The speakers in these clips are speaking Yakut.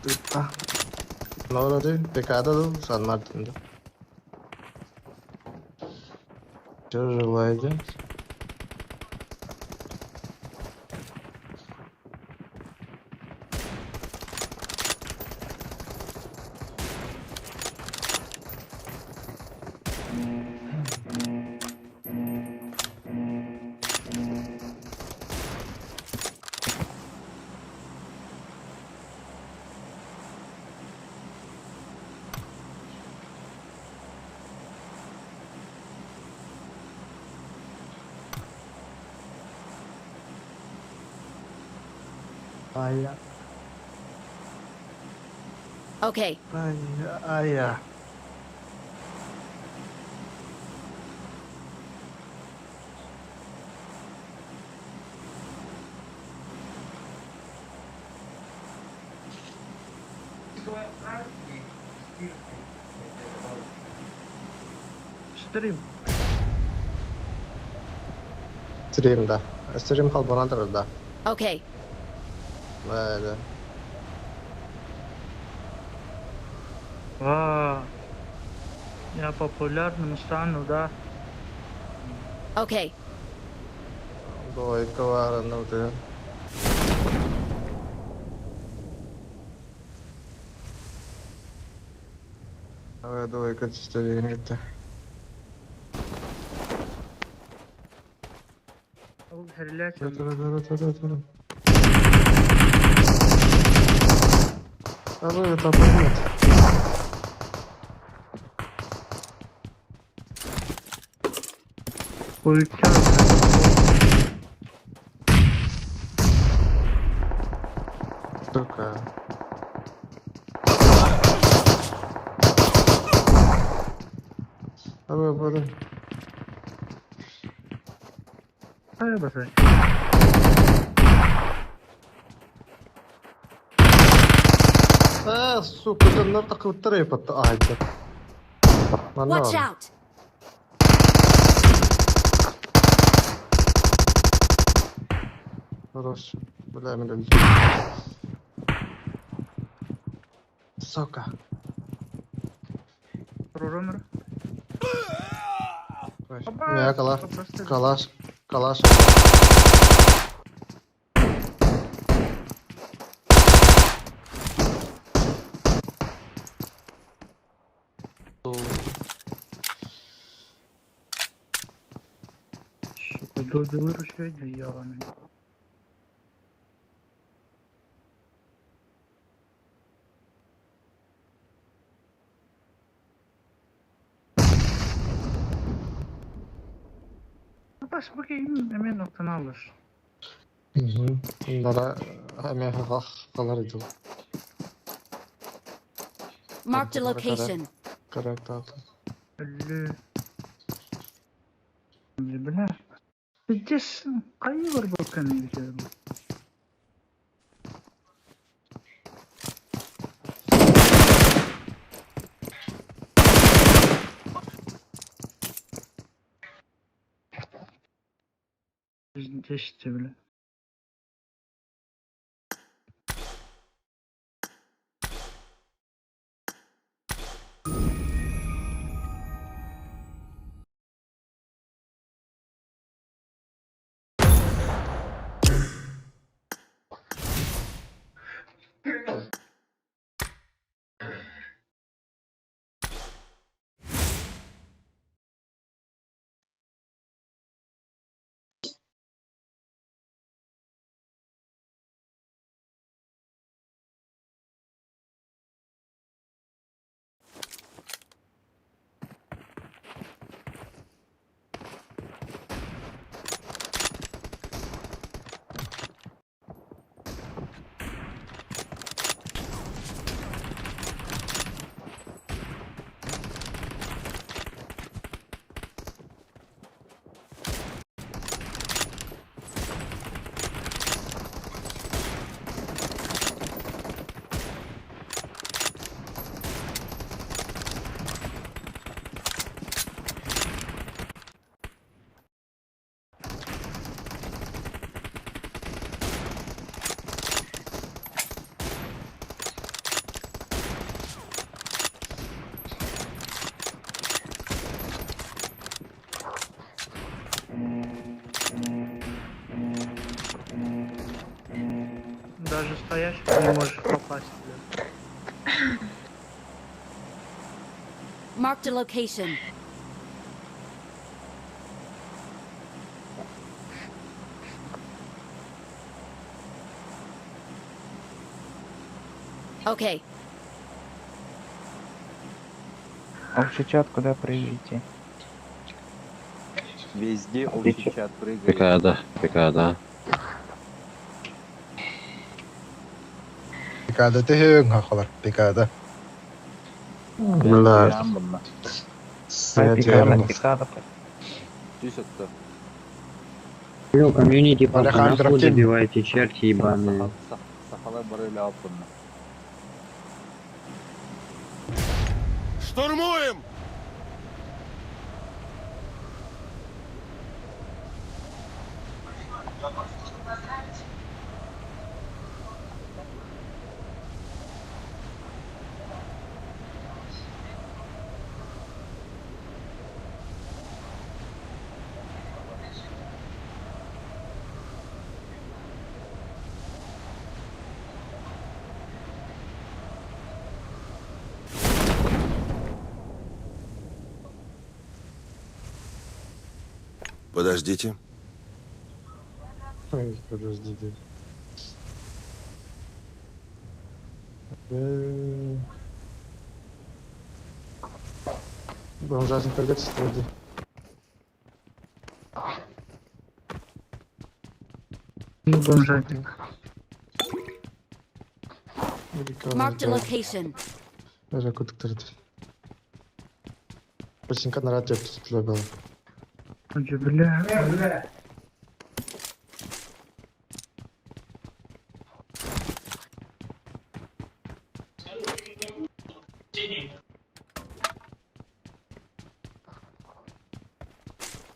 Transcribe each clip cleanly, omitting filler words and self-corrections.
Тыытта. Норады, Пекада дуу, Сан Мартин дуу. Что желаете? Ая, Okay. ая, ая. Стрим. Стрим да. Стрим холбонон турар да. Okay. Бля. А, я популярным стану, да? Okay. Двойка варана утуйан. Двойка түстэ кытта. Ол хэрлээччи. Тура, тура, тура, тура. Абы тапырмыт. Улетел. Сука. Абы абы. Хайа басай. А, сука, дьоннор тахыбыттар эпатта аайда. Манна Watch баар. out! Хорош. Бля, мин өлдүм. Сука. Прорумер. Меня калаш. Калаш. Калаш. Сука, дойду выручай, дьяволы. Бас бу эмиэ ноктаналлар. Бара эмиэ халар идыл. Marked a location. Correct. Өллө. Бля. Пиздец, хайы бар бакканы битер. Пиздец, бля. Стоящий не можешь попасть, бля. Marked a location. Okay. Общий чат куда прыгаете? Везде общий чат прыгает. Пикада, пикада. Пикада төһөҥ хахалар, пикада. Бля, Ямбанна. Пикада, пикада. Түс отто. Алло, комьюнити, папа, Алехандро, нахуй кем? добиваете, черти ебаные. Сахалар бары эле алып Штурмуем! Подождите. Ой, подождите. Бомжатник придется вроде. Ну, бомжатник. Marked a location. Даже кутыктырды. Починка на радио тут было. Ой, бля.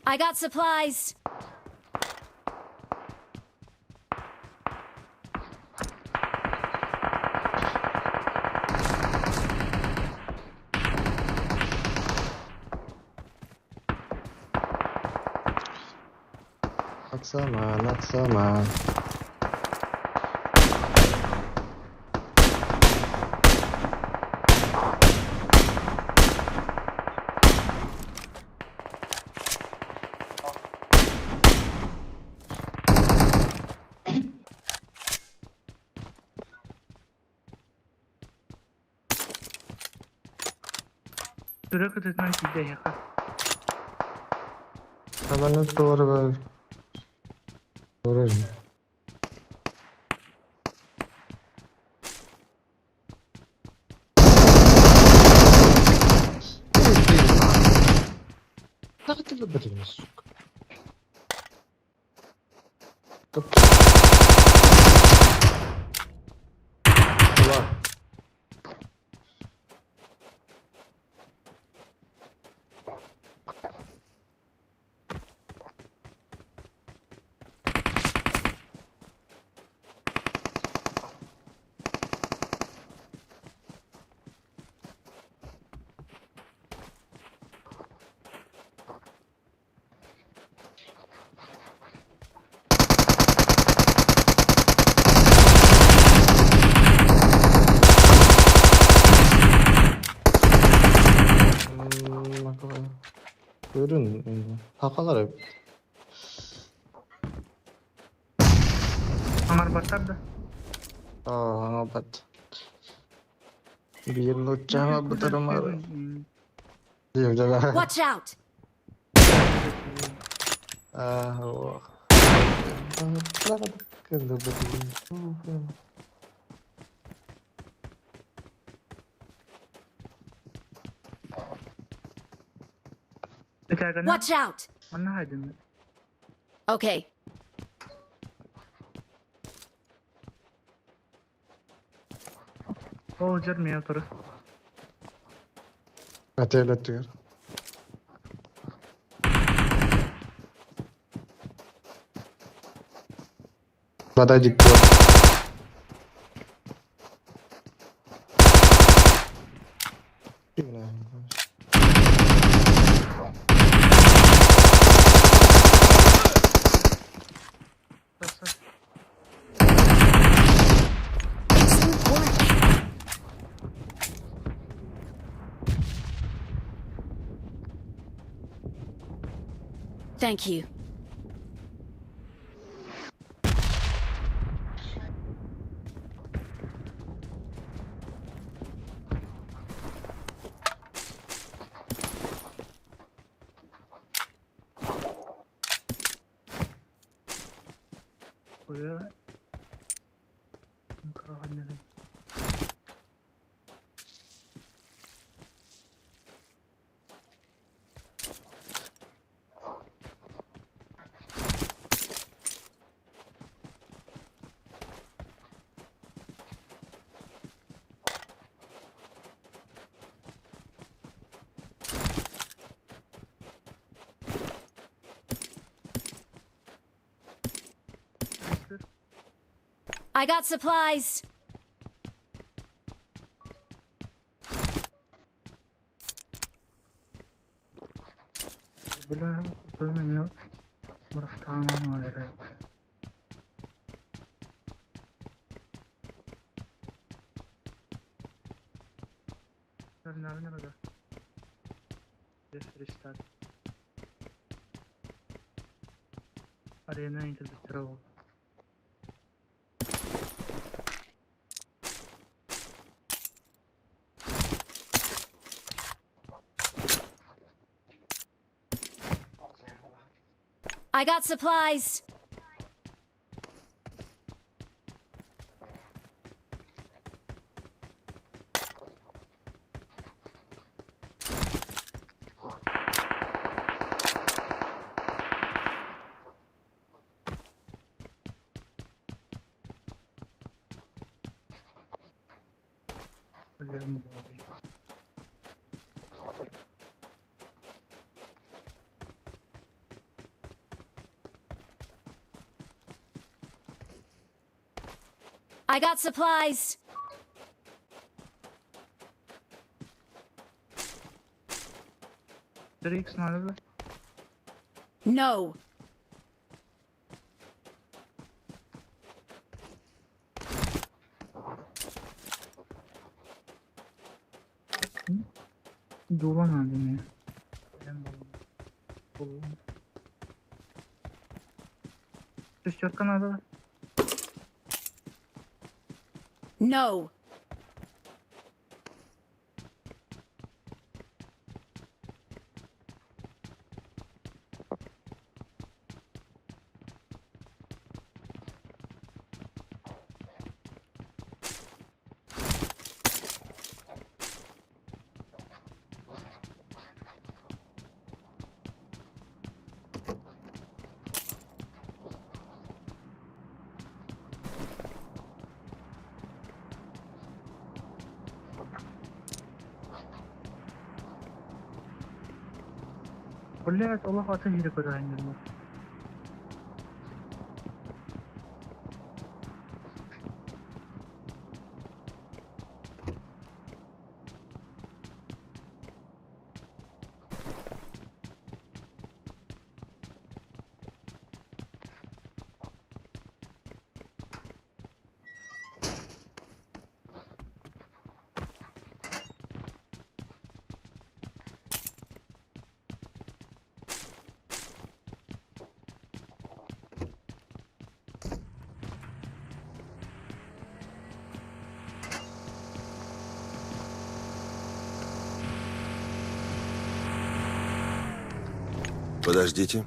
I got supplies. Оксана, Оксана. Сүрэх ытытынан киирдэ эһиэхэ. Hemen doğru böyle. Doğru. Блин, сука. Ла. Көрүн хакалар Аҥарбаттар да. Аа, биир нуччаҕа бутарымар. Диэбдэ Watch out! Аа, ох. Этээгэни Watch out! манна хайдын. Okay. Ол жер мия турар. Атээлеттигэр. Бадай дикко. Тахсар. Thank you. I got supplies. I got supplies. I got supplies. No. No. Подождите.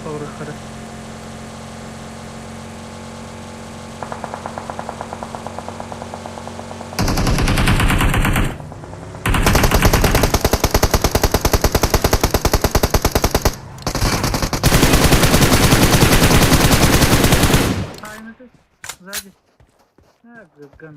Олоруохтара. Сзади. А, ган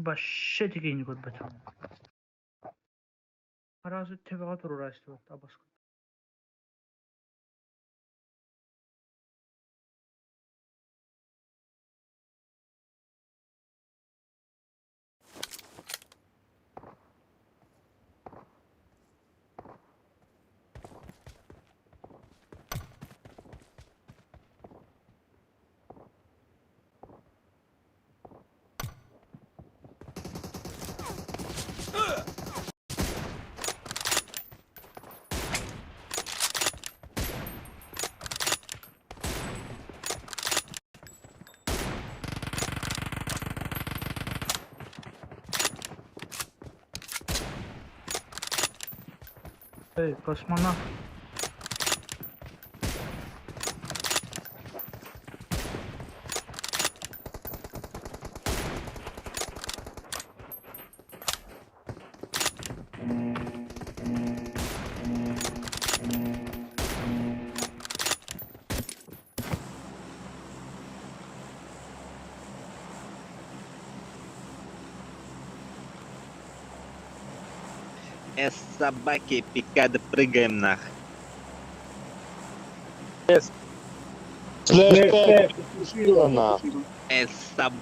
Вообще тигини көрбөтүм. Араас төбөҕө туруора истибэт абаска. Эй, космонавт. С собаки пикада прыгаем нах. С соб...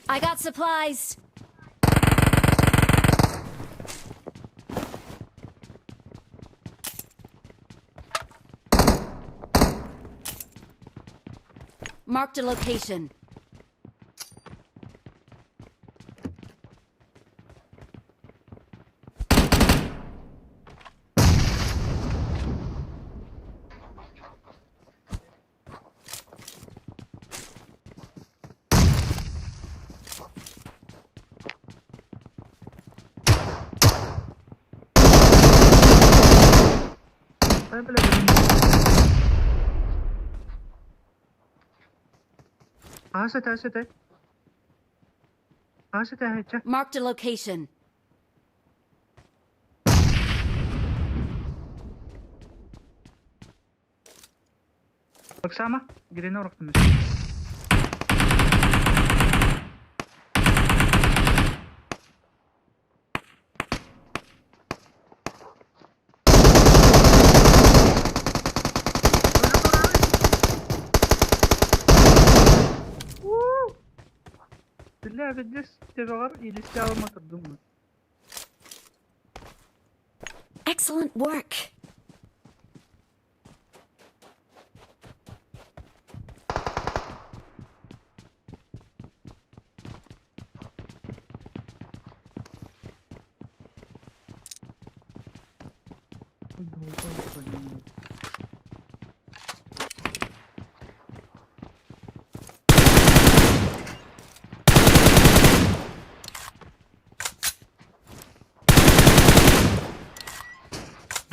I got supplies. Marked a location. Ай, бля, Аһа сэтэ, аһа сэтэ. Аһа сэтэ, аһа Marked a location. Оксана, Грина урохтумус. Биллэ биллис төбөҕөр илисте алма турдум. Excellent work.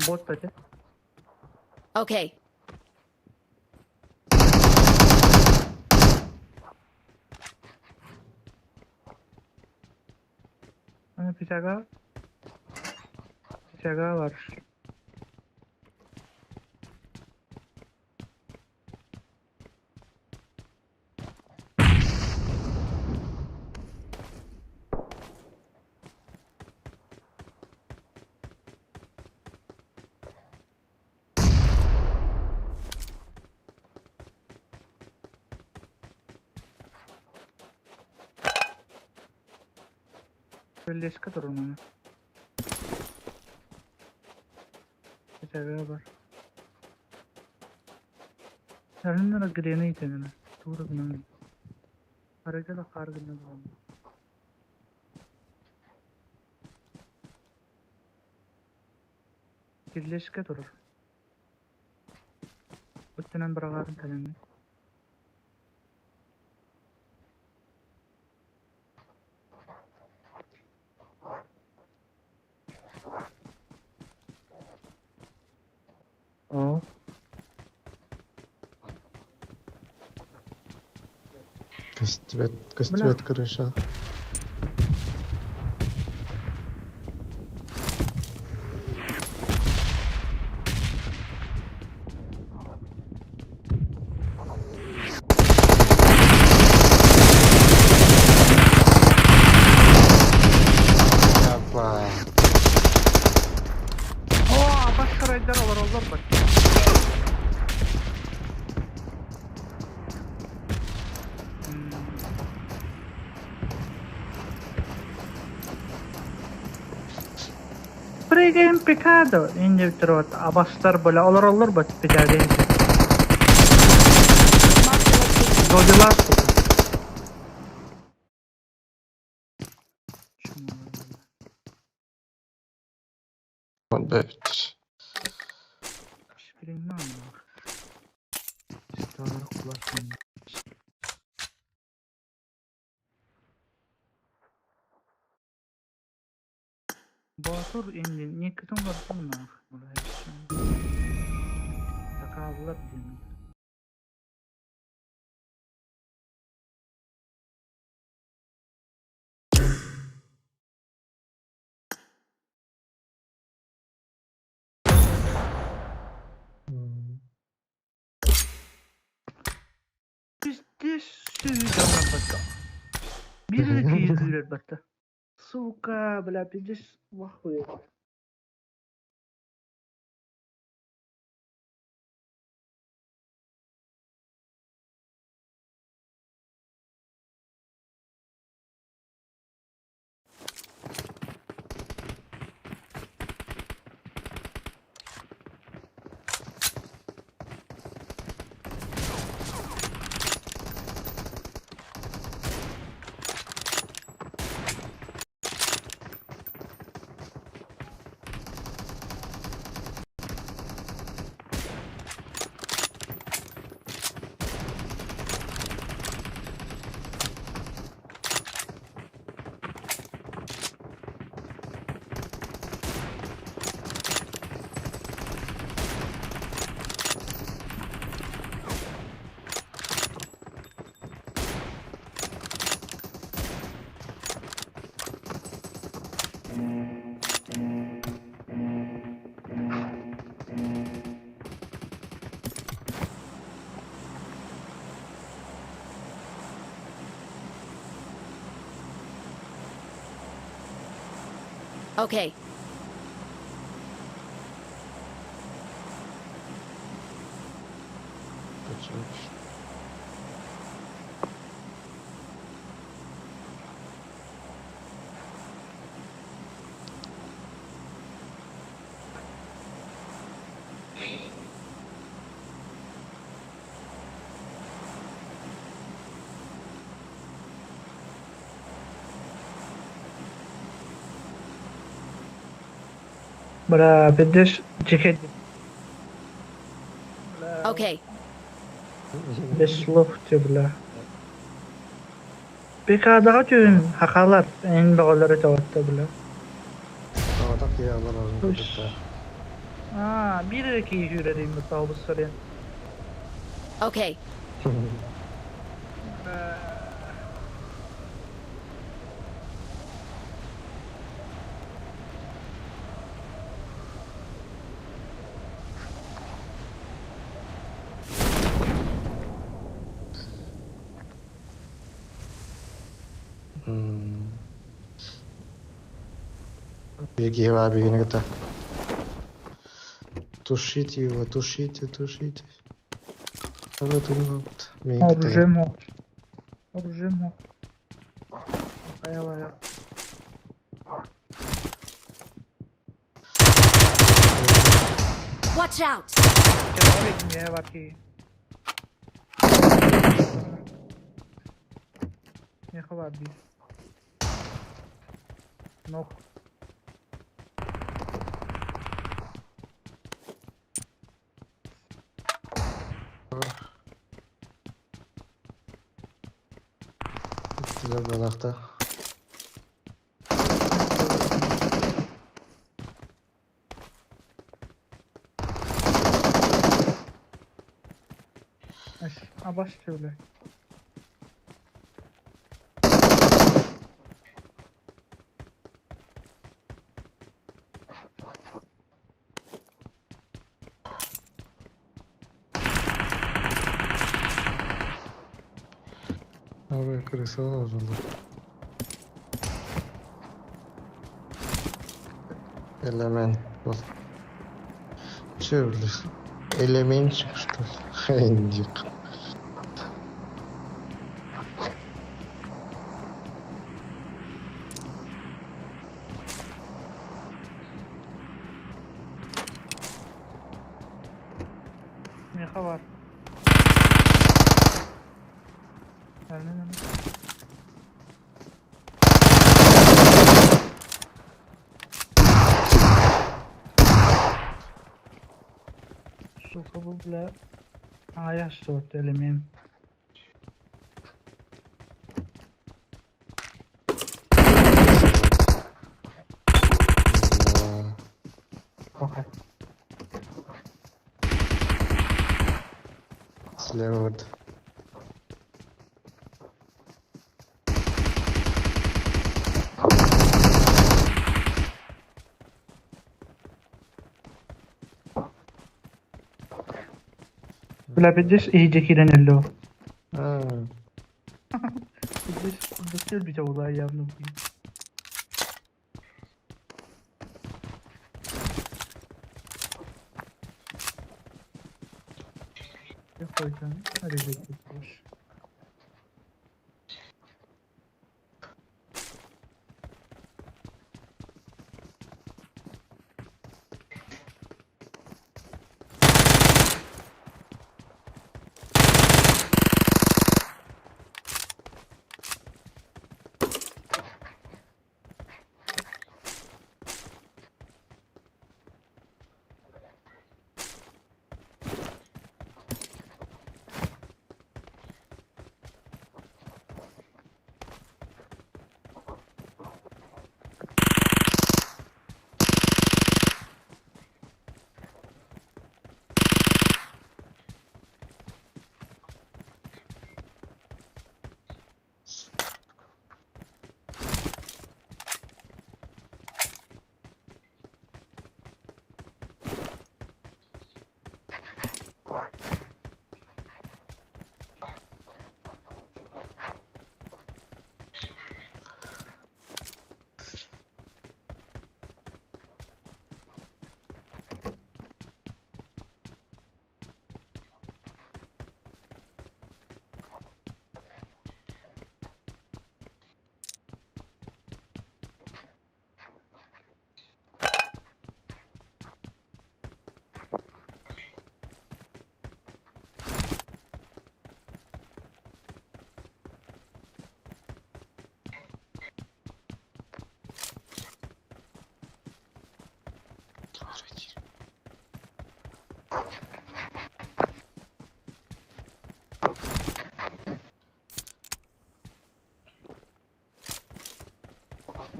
Bot dedi. Okay. Hani bıçağa bıçağa var. Леска турар Bıçağa var. Sarınlara grenade edin. Tuğra gına. Hareket akar gına. Киллэскэ турар. Өттүнэн быраҕаарын кэлэҥҥин Оо Көстүбэт, көстүбэт крыша. Опа. Оо, абас сарайдар олороллор бачча. Прыгаем пикадо, инде вот абастар были, олороллор бат пикадо. Marked a location. Зодилар сука. Бэт. Боотур инде некитин барсын нах. Такааллар диэн. Пиздец сүүрэр батта. Биир киһи күүрэр батта. Сука, бля, пиздец, вахуй. Okay. Бля, بديش جيكет. Бля, Okay. без слов те, бля. ПК-даҕа түүн хахалар эн бөҕөлөрү тоҕотто, бля. Так я алар курдук. Аа, биир эрэ киһи сүүрэр иһин тоҕобус сорен. Okay. Беги, беги, это. Тушите его, тушите, тушите. Вот он вот. Оружие мог. Оружие мог. Хайалая. Watch out! Чэ, бар киһи. Миэхэ баар дии. Нох. Балахта. Абаш бля. Abi крыса oldu. Элемент был. Че, блядь? Элементчик, что ли? Хендик. Миэхэ баар. Сука, бу, бля. Аҕыйах суот элемент. Да. Пока. Слева вот. Бля, بديش иһдьэ киирэн өллө. А, بديش курдук өлбүтэ буолуо явно. Koyacağım. Hareket etmiş.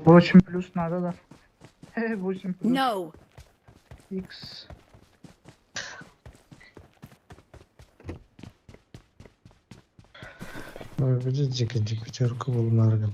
8 плюс надо да. 8 плюс. No! X. Видите, пятерку был нарган.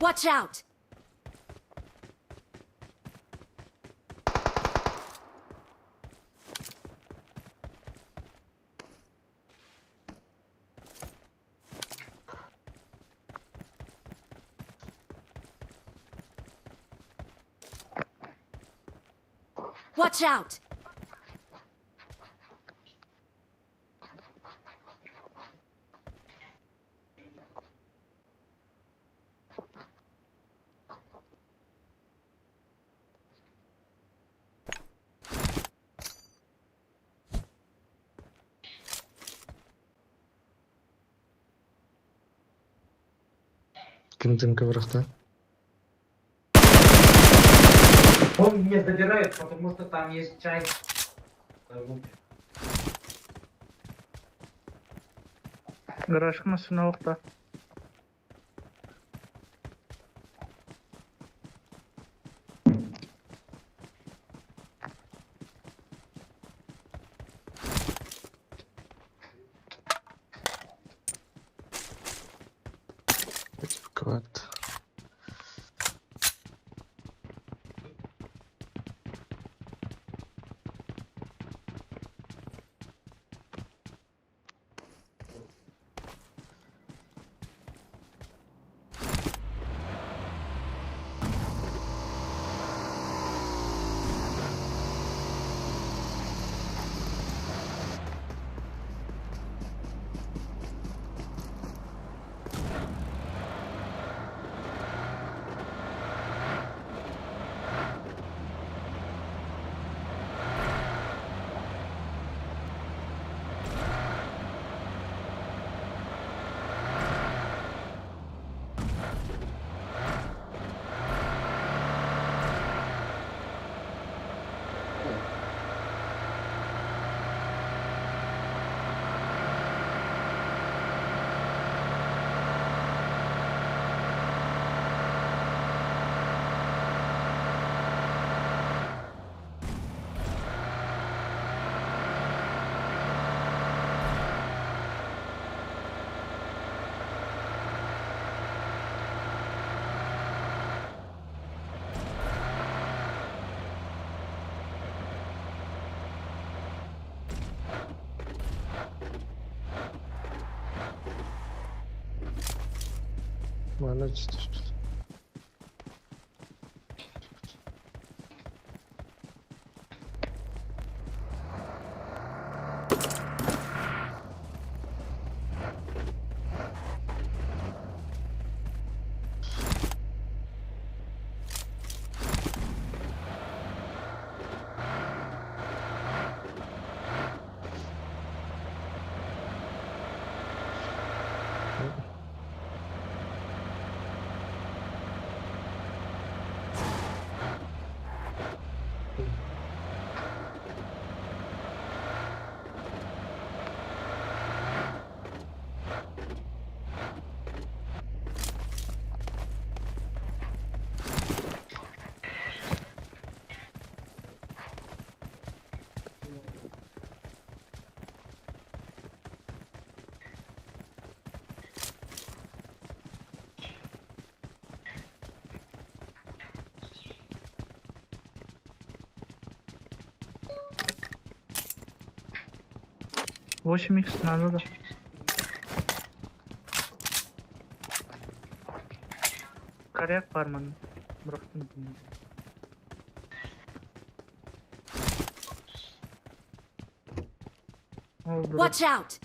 Watch out! Watch out! Ким кыбырахта? Он меня забирает, потому что там есть чай. Гаражка машина окта. Вклад. Мана түспүт. 8 икс надо да. Коряк бар манна. Бырахтым. Ол дурак. Watch out!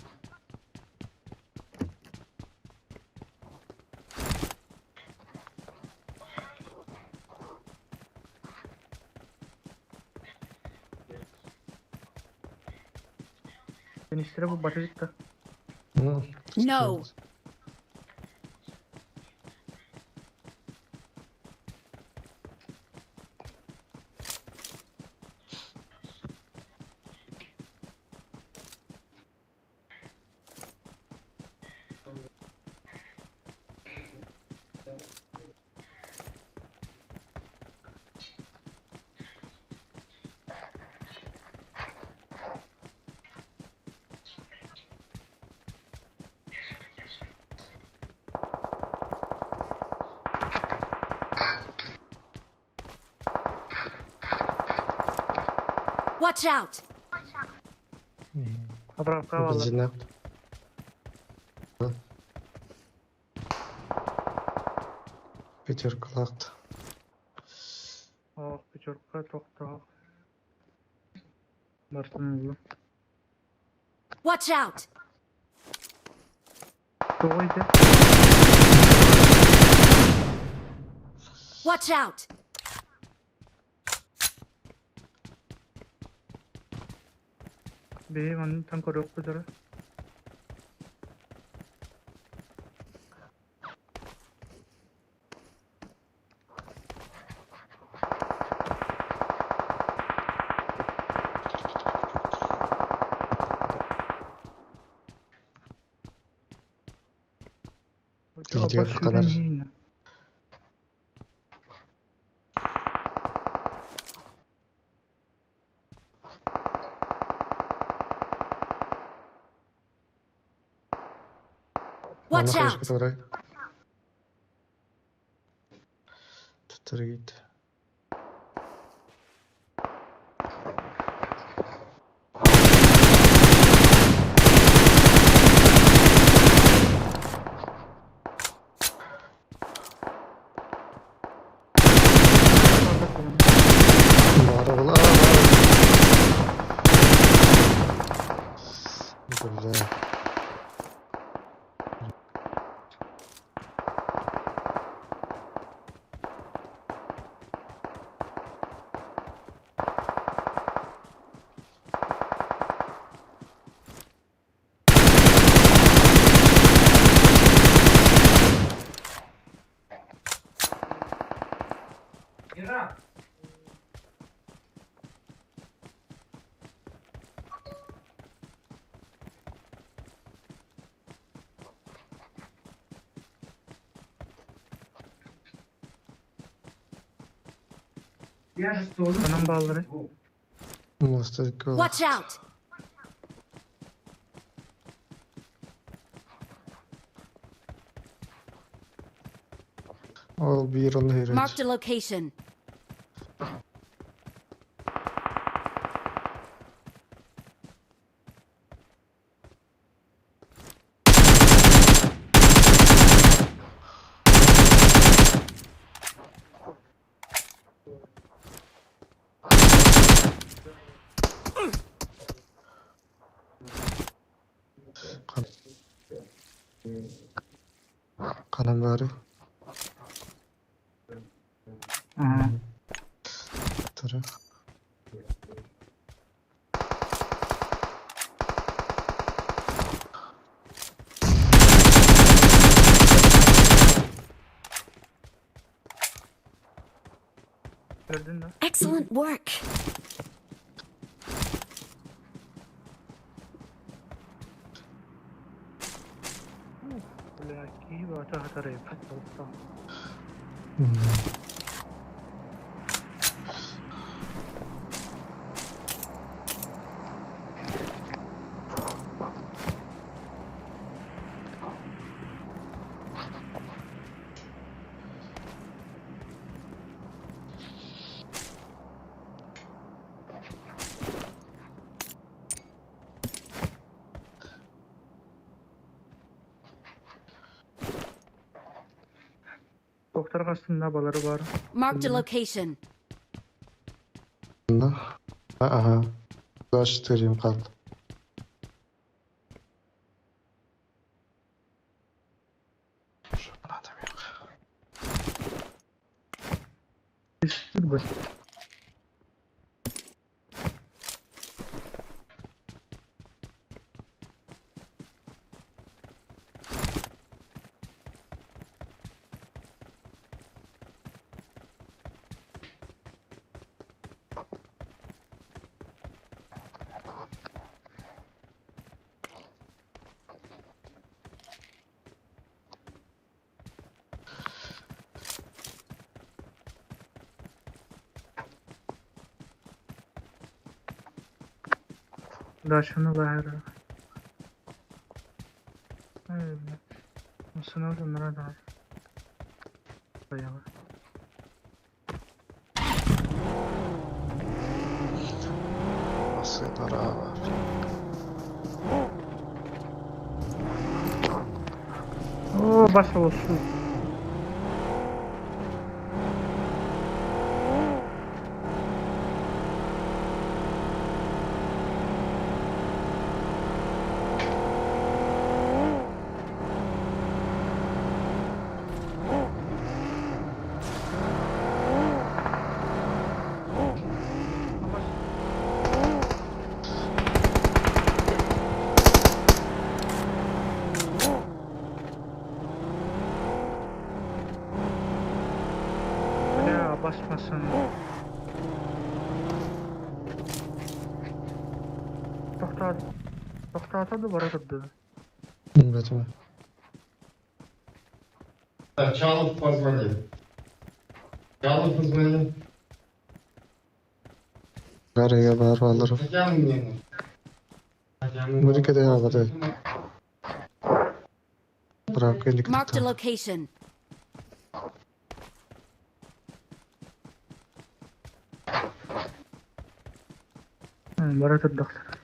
Кинистэрэ бу батык да. Ну, No! Watch out! Заправка бааллар. Бензиннээх. Пятеркалаах. Оох, пятерка тохтоох. Барытын ыллым. Watch out! Тоҕо ити? Watch out! Биһи манныктан көрүөхпүт эрэ. Тиийдигэр Абас ханар. сүүрэн иһиинэ. Watch Манна out! хайыспыт Төттөрү киирдэ. Баара була. Бля. Ира! Я же тоже. Ханан бааллары. Мостик. Watch out! Ол биир онно иһэр. Marked a location. Ханан баары. Аха. Тара. Көрдүн да? Excellent work! Бля, киһи баата хатар эбит. Доктор хастында балары бар. Marked a location. Ага. 24 қалды. Бу. Дачаны баһара. Ай, бля. Массыына нара Поехали. Массыына баар. О, бас олорсуу. Бля, басмасын. Тохтоото. Тохтоото да бара турда. Билбэтим. Чалов позвони. Чалов позвони. Гарыга баар баалар. Татьяна мне. Татьяна. Мурика да баар. Брака или Marked a кто-то. location. Бара турдахтар.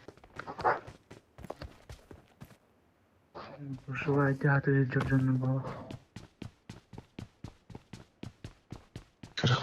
Желаю театр дьон буолла. Корабль.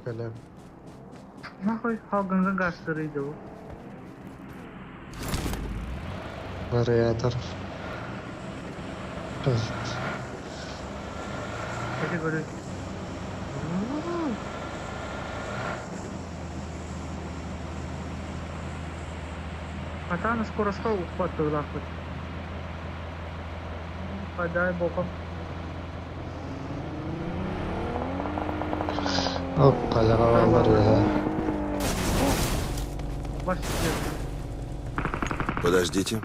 Кэлэм. Нахуй халгынга гастырыйды бу. Вариатор. Эти говорю. Атана скоро стол ухват нахуй. Подай боком. Оп, балаға бар я. Бас Подождите.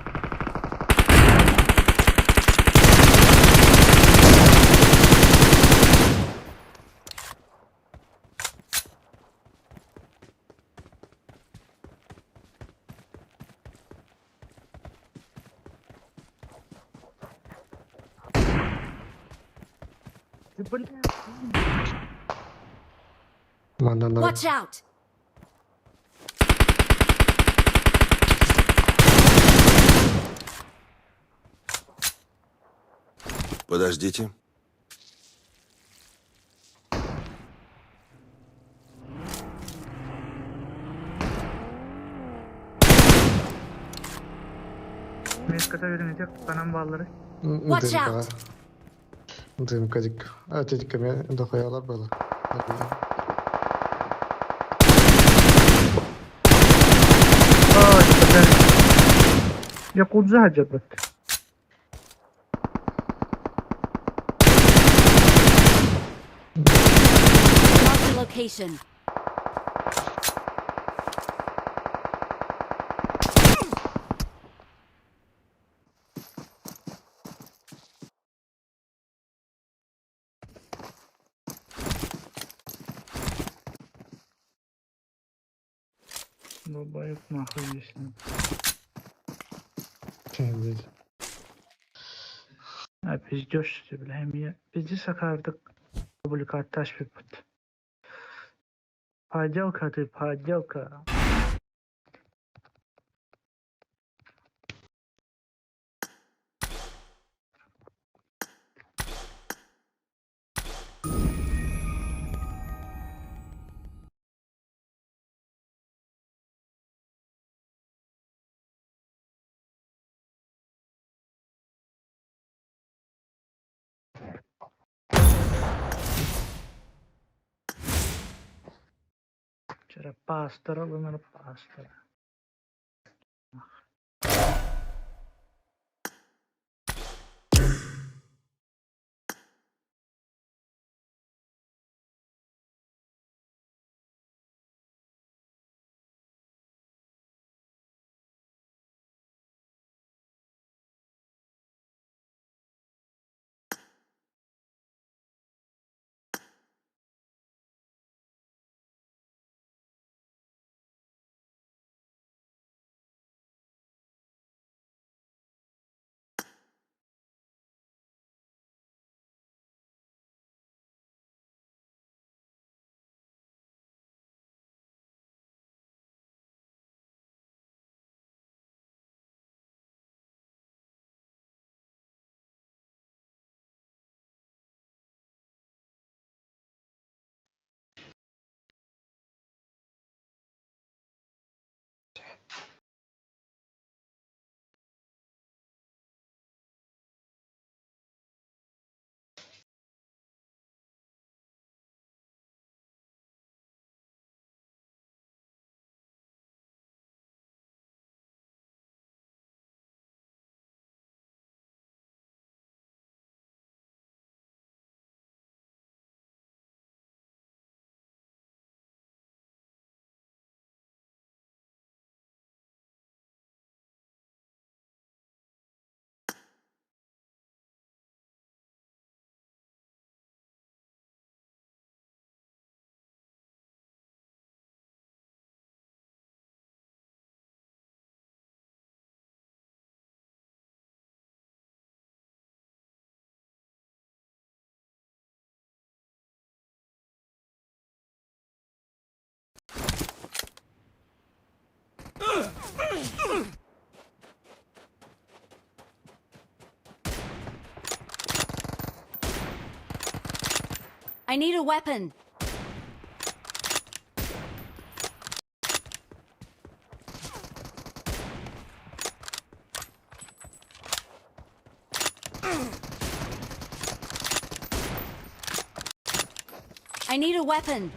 Ты, блин. Манана. Watch out! Подождите. Меската верин канам баллары. Watch out. Дымка дик. А, тетика мен дохуялар было. Ой, бля. Якудза жабыт. Marked a location. Долбоёб нахуй если. Здесь. А пиздёшь ты, бля, меня. Пиздец, акардык. Публикатташ бит. Поделка ты, поделка. Эрэ паастара ылынар паастара. I need a weapon. I need a weapon.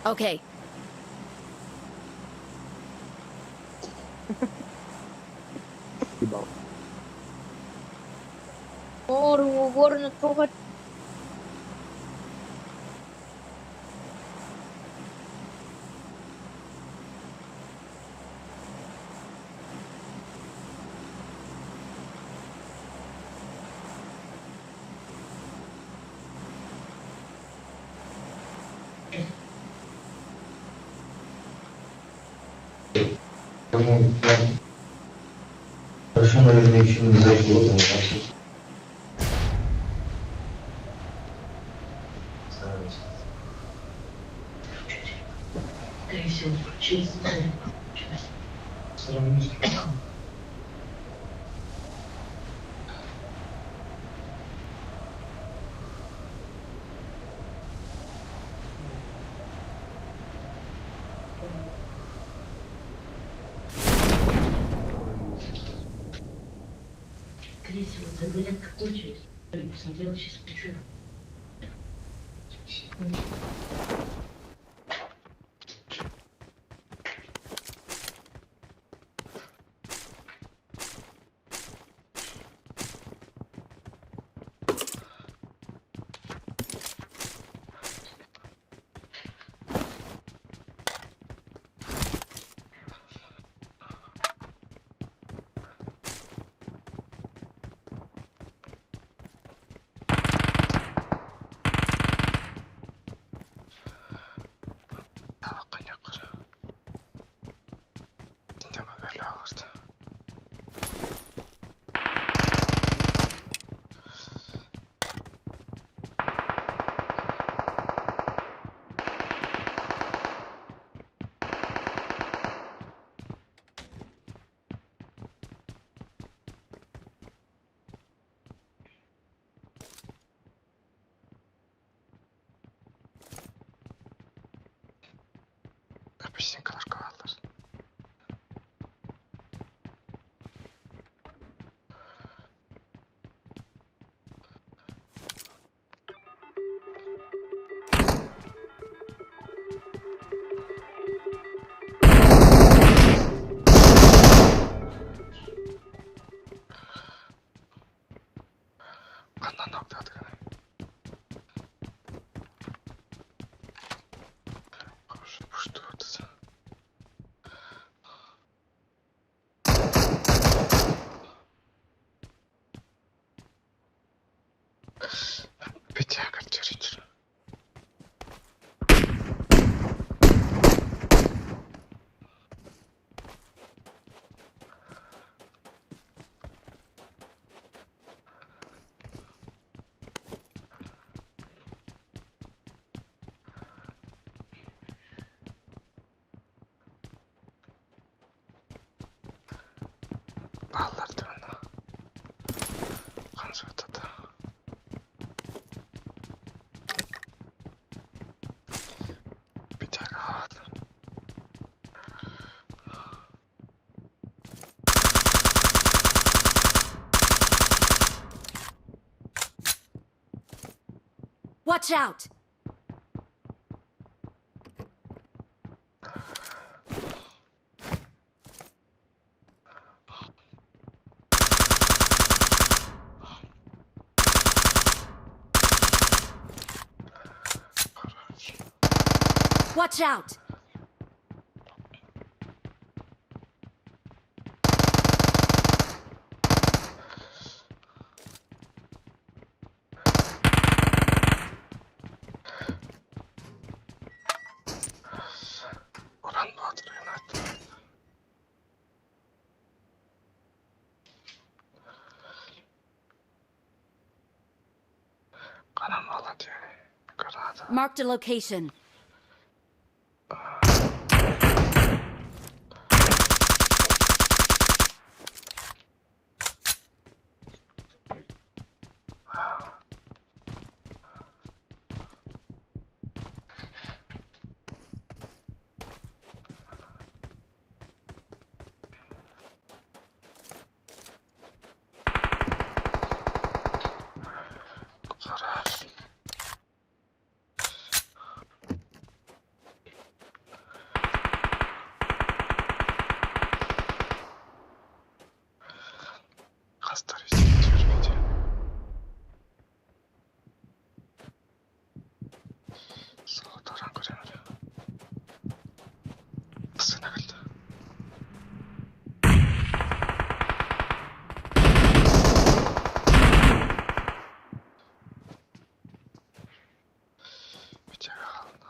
Okay. Ворона Кому Хорошо, наверное, еще не зашло, там, Скорее всего, включился. Все равно. Скорее всего, зарядка кончилась. Посмотрела, сейчас включу. Песенкаларга бааллар. Ханна ноктаатыгыный? Что это? Петя көрдөрүчү. Бааллар даҕаны хансыытата Петягаҕа Watch out! Watch out! Уран Боотур Юнайтед. Ханан буолла дии граната. Marked a location. Гараж. Хастар истибит Солотаран көрөн эрэ. Сына кэллэ. Бичээгэ хаалла.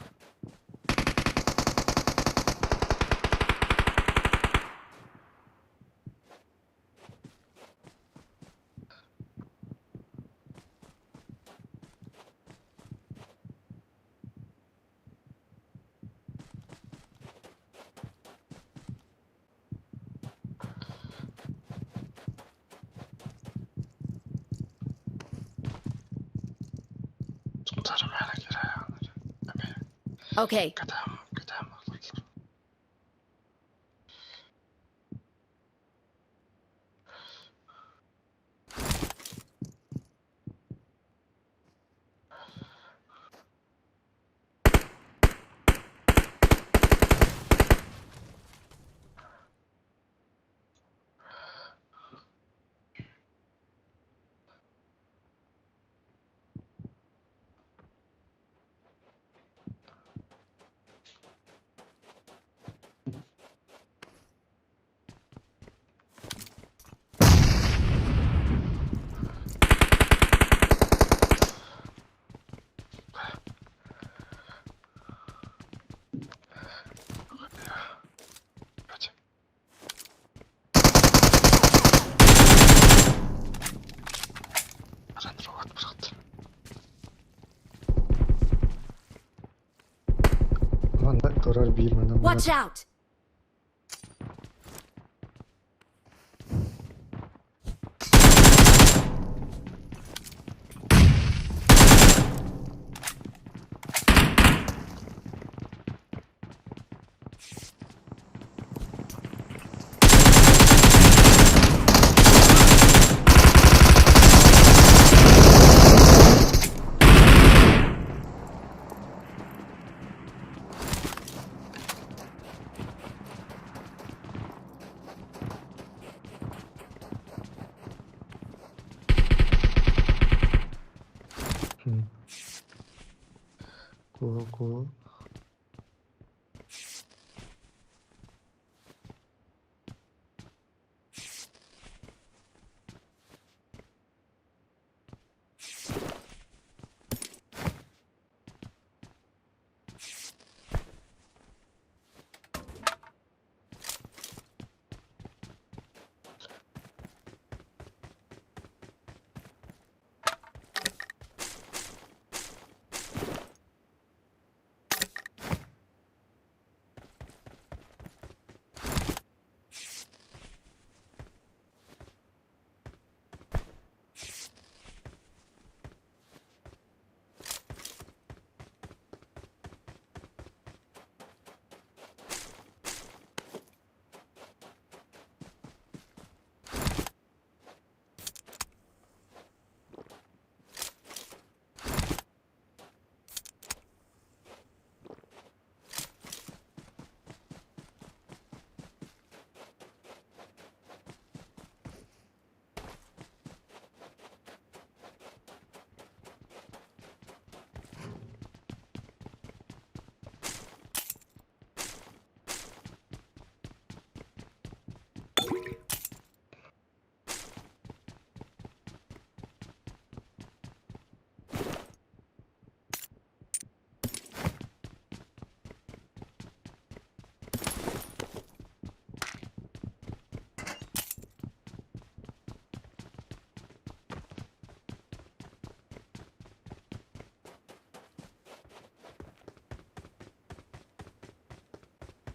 Тутарым мээнэ киирээйэҕин эмиэ Okay. кэтээн кэтээн буолаллар. Аран бырахта. Манна турар биир манна Watch out! Куо-куо.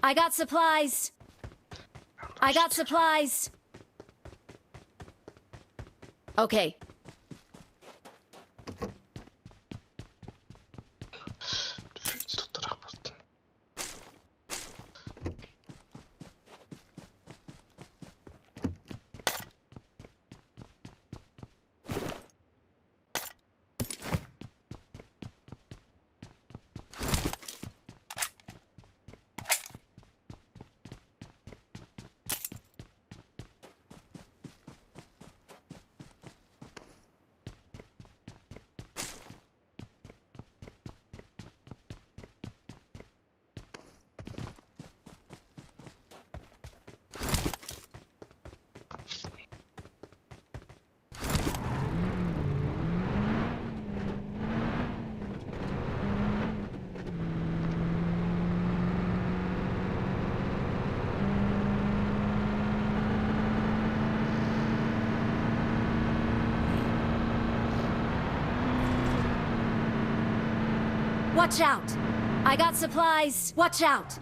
I got supplies. I got supplies. Okay. Туттарахпыт. Watch out! I got supplies! Watch out!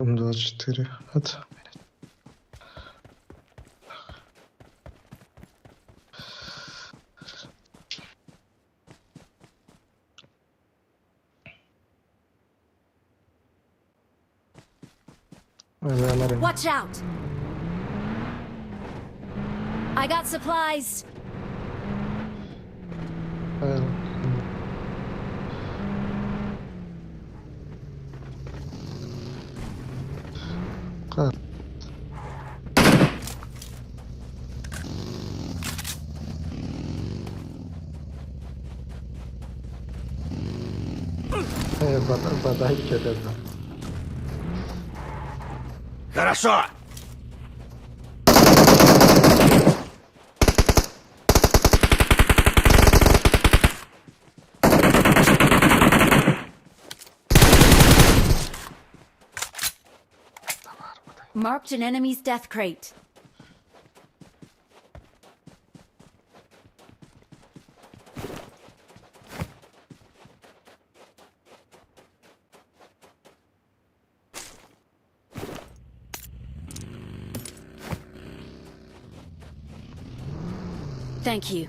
М24. От. Watch out! I got supplies! Бадай кэлэн. Хорошо! Marked an enemy's death crate. Thank you.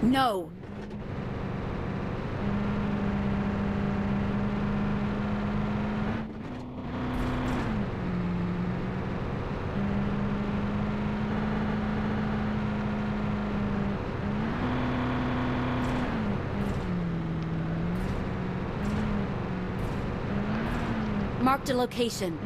No! Marked a location.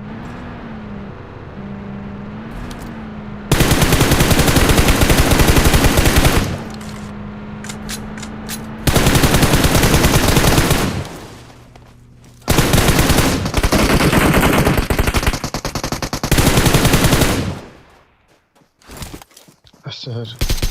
Өссө.